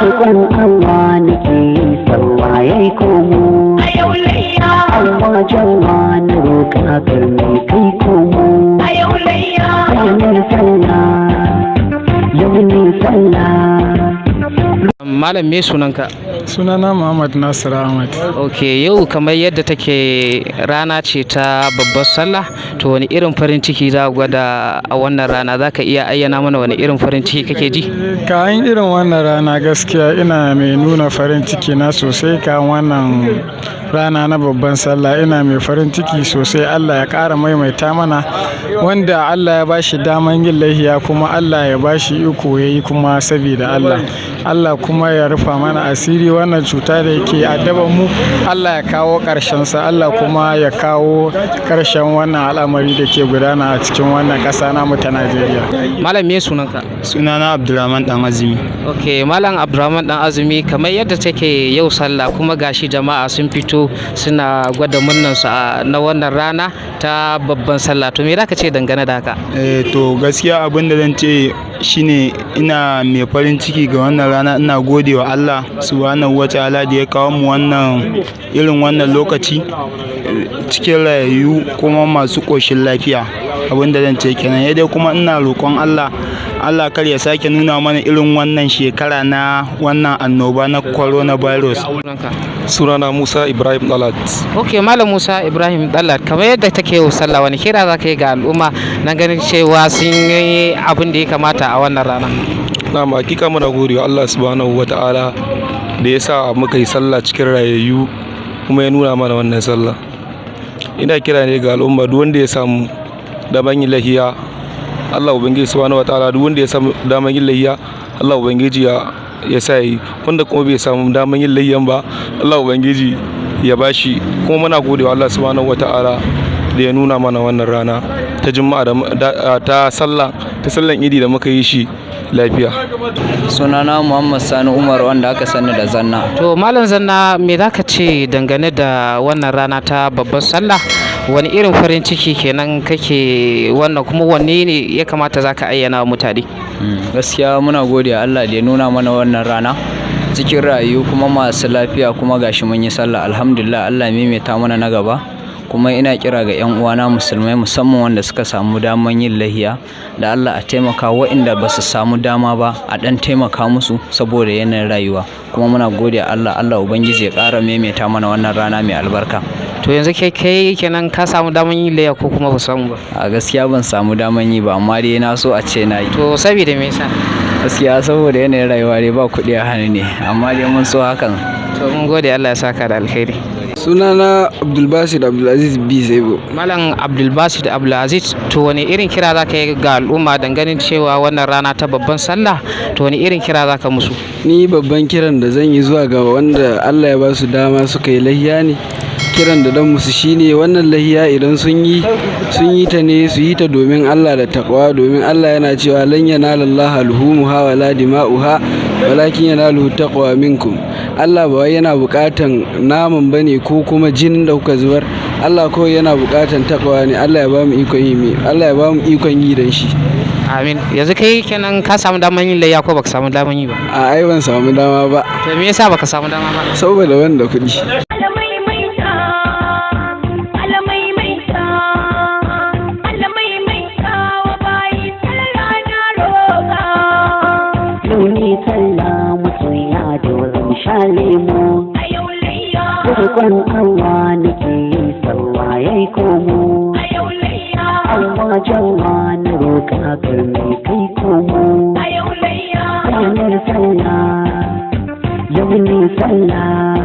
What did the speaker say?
Roƙon Allah nake sallah yayi komo. Allah jalla na roƙa karmi kai komo. Ranar sallah, yau ne sallah. Malam, me sunanka? Sunana Muhammad Nasir Ahmad. Ok, yau kamar yadda take rana ce ta babbar sallah, to wani irin farin ciki za gwada a wannan rana? Za ka iya ayyana mana wani irin farin ciki kake ji? Kayan irin wannan rana, gaskiya ina mai nuna farin ciki na sosai. Kayan wannan rana na babban sallah ina mai farin ciki sosai. Allah ya ƙara maimaita mana. Wanda Allah ya bashi daman yin lahiya kuma Allah ya bashi iko ya yi kuma saboda Allah. Allah kuma ya rufa mana asiri. Wannan cuta da yake addaban mu, Allah ya kawo sa. Allah kuma ya kawo ƙarshen wannan al'amari da ke gudana a cikin wannan ƙasa namu ta Najeriya. Malam, me sunanka? Sunana Abdulrahman Dan Azumi. Ok, Malam Abdulrahman Dan Azumi, kamar yadda take yau sallah kuma gashi jama'a sun fito suna gwada murnansu na wannan rana ta babban sallah, to me zaka ce dangane da haka? Eh, to gaskiya abin da zan ce shine ina mai farin ciki ga wannan rana. Ina gode wa Allah Subhanahu wa Ta'ala da ya kawo mu wannan irin wannan lokaci cikin rayayyu kuma masu ƙoshin lafiya. Abin da zan ce kenan. Ya dai kuma ina roƙon Allah, Allah kar ya sake nuna mana irin wannan shekara na wannan annoba na coronavirus. Sunanka? Sunana Musa Ibrahim Dalat. Ok, Malam Musa Ibrahim Dallat, kamar yadda take yau sallah, wani kira za ka yi ga al'umma na ganin cewa sun yi abin da ya kamata a wannan rana? Na hakika muna gode wa Allah Subhanahu wa Ta'ala da ya sa muka yi sallah cikin rayayyu kuma ya nuna mana wannan sallah. Ina kira ne ga al'umma, duk wanda ya samu daman yin lahiya, Allah Ubangiji Subhanahu wa Ta'ala, duk wanda ya samu daman yin lahiya, Allah Ubangiji ya sa yi. Wanda kuma bai samu daman yin lahiyan ba, Allah Ubangiji ya bashi. Kuma muna gode wa Allah Subhanahu wa Ta'ala da ya nuna mana wannan rana ta Juma'a da ta sallah, ta sallan Idi da muka yi shi lafiya. Sunana Muhammad Sani Umar, wanda aka sani da Zanna. To Malam Zanna, me za ka ce dangane da wannan rana ta babbar sallah? Wani irin farin ciki kenan kake wannan, kuma wanne ne ya kamata za ka ayyana wa mutane? Gaskiya muna gode Allah da ya nuna mana wannan rana cikin rayu kuma masu lafiya, kuma gashi mun yi sallah, alhamdulillah. Allah ya maimaita mana na gaba. Kuma ina kira ga 'yan uwana musulmai, musamman wanda suka samu daman yin lahiya, da Allah a taimaka waɗanda ba su samu dama ba, a ɗan taimaka musu saboda yanayin rayuwa. Kuma muna gode Allah. Allah Ubangiji ya ƙara maimaita mana wannan rana mai albarka. To yanzu kai kenan ka samu daman yin layya ko kuma ba samu ba? A gaskiya ban samu daman yi ba, amma dai na so a ce na yi. To saboda me yasa? Gaskiya saboda yanayin rayuwa dai, ba kuɗi a hannu ne, amma dai mun so hakan. To mun gode, Allah ya saka da alkhairi. Sunana Abdulbasid Abdulaziz B Sebo. Malam Abdulbasid Abdulaziz, to wani irin kira za ka yi ga al'umma ganin cewa wannan rana ta babban sallah? To wani irin kira za ka musu? Ni babban kiran da zan yi zuwa ga wanda Allah ya ba su dama suka yi lahiya ne, kiran da dan musu shine wannan lahiya idan sun yi ta ne, su yi ta domin Allah da takwa, domin Allah yana cewa: "Lan yanala Allah luhumuha wala dima'uha, walakin yanaluhu taqwa minkum." Allah ba wai yana buƙatan naman bane ko kuma jinin da kuka zubar. Allah kawai yana buƙatan takwa ne. Allah ya ba mu ikon yi, Allah ya ba mu ikon yi dan shi. Amin. Yanzu kai kenan ka samu daman yin layya ko baka samu daman yi ba? A ai ban samu dama ba. To me yasa baka samu dama ba? Saboda ban da kuɗi. Allah maimaita, Allah maimaita, Allah maimaita wa bayi sallah na roƙa. Yau ne sallah, masoya dole mu sha lemo. A yau layya. Roƙon Allah nake sallah yayi komo. A yau layya. Allah jalla na roƙa karmi kai komo. A yau layya. Ranar sallah, yau ne sallah.